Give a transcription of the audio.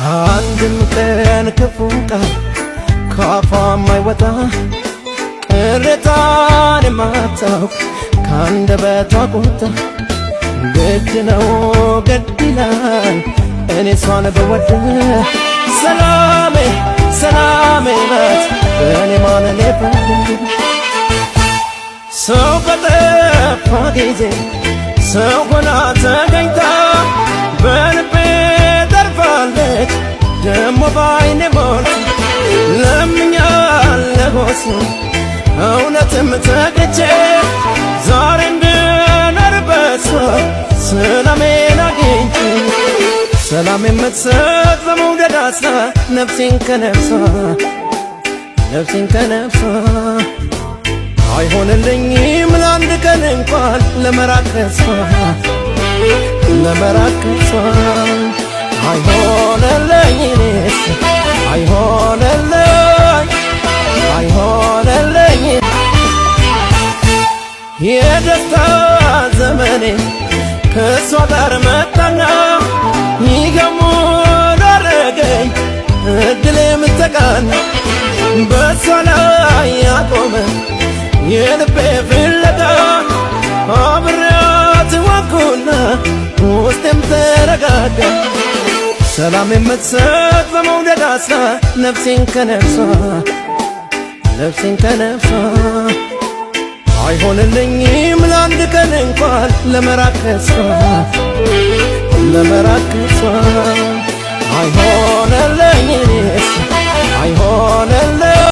አንድም ቀን ክፉ ቃል ካፏ የማይወጣ፣ ቅሬታን የማታውቅ፣ ከአንደበቷ ቁጣ። ግድ ነው ግድ ይላል እኔ እሷን ብወድ። ሰላሜ ሰላሜ ናት፣ በእኔ ማን ሊፈርድ? ሰው በጠፋ ጊዜ ሰው ሆና ተገኝታ በልቤ ተርፋለች፣ ደሞ ባይኔ ሞልታ። ለምኛለሁ እውነትም ተግቼ፣ ዛሬ እንድኖር በሷ ሰላሜን አግኝቼ። ሰላም የምትሰጥ በመውደድ አስራ ነፍሴን ከነፍሷ፣ ነፍሴን ከነፍሷ። አይሆንልኝም ለአንድ ቀን እንኳን ለመራቅ ከሷ፣ ለመራቅ ከሷ። አይሆንልኝ እኔስ አይሆንልኝ፣ አይሆንልኝ። የደስታ ዘመኔ ከእሷ ጋር መጣና ይገሙን አረገኝ፣ እድሌም ተቃና። በእሷ ላይ ያቆመ የልቤ ፍለጋ፣ አብሬያት ዋልኩና ውስጤም ተረጋጋ። ሰላም የምትሰጥ በመውደድ አስራ ነፍሴን ከነፍሷ፣ ነፍሴን ከነፍሷ። አይሆንልኝም ለአንድ ቀን እንኳን ለመራቅ ከሷ፣ ለመራቅ ከሷ። አይሆንልኝ እኔስ አይሆንልኝ።